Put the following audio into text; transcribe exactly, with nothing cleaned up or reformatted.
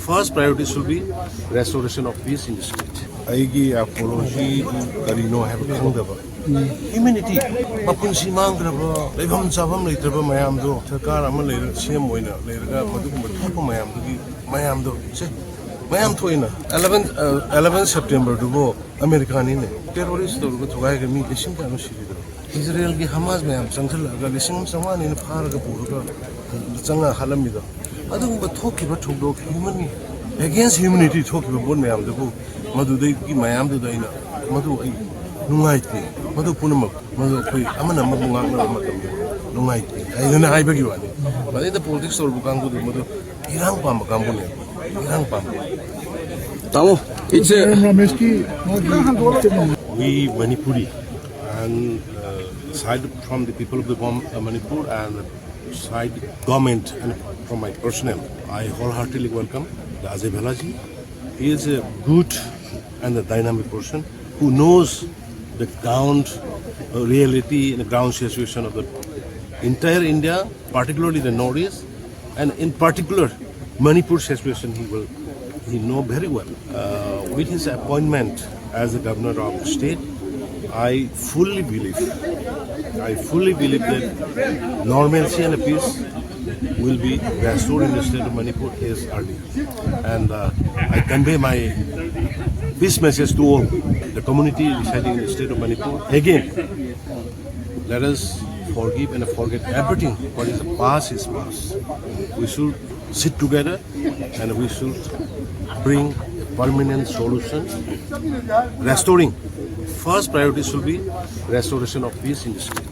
First priority should be restoration of peace in the state. ꯑꯩꯒꯤ apology ꯀꯔꯤꯅꯣ ꯍꯥꯏꯕ ꯈꯪꯗꯕ, ꯍ꯭ꯌꯨꯃꯦꯅꯤꯇꯤ, ꯃꯄꯨꯟꯁꯤ ꯃꯥꯡꯈ꯭ꯔꯕ, ꯂꯩꯐꯝ ꯆꯥꯐꯝ ꯂꯩꯇ꯭ꯔꯕ ꯃꯌꯥꯝꯗꯣ ꯁꯔꯀꯥꯔ ꯑꯃ ꯂꯩꯔ, ꯁꯤ ꯑꯦꯝ ꯑꯣꯏꯅ ꯂꯩꯔꯒ ꯃꯗꯨꯒꯨꯝꯕ ꯊꯣꯛꯄ ꯃꯌꯥꯝꯗꯨꯒꯤ, ꯃꯌꯥꯝꯗꯣ ꯁꯦ, ꯃꯌꯥꯝ ꯊꯣꯛꯏꯅ ꯑꯦꯂꯚꯦꯟ ꯑꯦꯂꯚꯦꯟ ꯁꯦꯞꯇꯦꯝꯕꯔꯗꯨꯕꯨ ꯑꯃꯦꯔꯤꯀꯥꯅꯤꯅꯦ ꯇꯦꯔꯣꯔꯤꯁ ꯇꯧꯔꯒ ꯊꯨꯒꯥꯏꯔꯒ ꯃꯤ ꯂꯤꯁꯤꯡ ꯀꯌꯥꯅꯣ ꯁꯤꯔꯤꯗꯣ꯫ ꯏꯖꯔꯦꯜꯒꯤ ꯍꯃꯥꯁ ꯃꯌꯥꯝ ꯆꯪꯁꯤꯜꯂꯛꯑꯒ ꯂꯤꯁꯤꯡ ꯑꯃ ꯆꯥꯝꯃꯉꯥꯅꯤꯅ ꯐꯥꯔꯒ ꯄꯨꯔꯒ ꯆꯪꯉ ꯍꯥꯠꯂꯝꯃꯤꯗꯣ꯫ ꯑꯗꯨꯒꯨꯝꯕ ꯊꯣꯛꯈꯤꯕ ꯊꯧꯗꯣꯛ, ꯍ꯭ꯌꯨꯃꯟ ꯑꯦꯒꯦꯟꯁ ꯍ꯭ꯌꯨꯃꯦꯅꯤꯇꯤ ꯊꯣꯛꯈꯤꯕ ꯄꯣꯠ ꯃꯌꯥꯝꯗꯨꯕꯨ, ꯃꯗꯨꯗꯒꯤ ꯃꯌꯥꯝꯗꯨꯗ ꯑꯩꯅ, ꯃꯗꯨ ꯑꯩ ꯅꯨꯡꯉꯥꯏꯇꯦ꯫ ꯃꯗꯨ ꯄꯨꯝꯅꯃꯛ, ꯃꯗꯨ ꯑꯩꯈꯣꯏ ꯑꯃꯅ ꯑꯃꯕꯨ ꯉꯥꯡꯅꯕ ꯃꯇꯝꯗ ꯅꯨꯡꯉꯥꯏꯇꯦ ꯍꯥꯏꯗꯅ ꯍꯥꯏꯕꯒꯤ ꯋꯥꯅꯤ꯫ ꯃꯗꯩꯗ ꯄꯣꯂꯤꯇꯤꯛꯁ ꯇꯧꯔꯨꯕ ꯀꯥꯡꯕꯨꯗꯨ ꯃꯗꯨ ꯏꯔꯥꯡ ꯄꯥꯝꯕ ꯀꯥꯡꯕꯨꯅꯦ, ꯏꯔꯥꯡ ꯄꯥꯝꯕ꯫ ꯇꯥꯃꯣ, it's a ꯔꯥꯃꯦꯁꯀꯤ ꯃꯥꯒꯤ statement. We Manipuri and uh, side from the people of the Bom- uh, Manipur and side government and from my personnel, I wholeheartedly welcome the Ajay Bhalaji. He is a good and a dynamic person who knows the ground uh, reality and the ground situation of the entire India, particularly the Northeast, and in particular Manipur situation. He will he know very well. Uh, with his appointment as the governor of the state, I fully believe, I fully believe that normalcy and peace will be restored in the state of Manipur as early. And uh, I convey my peace message to all the community residing in the state of Manipur. Again, let us forgive and forget everything. What is the past is past. We should sit together and we should bring a permanent solution. Restoring. First priority should be restoration of peace in the state.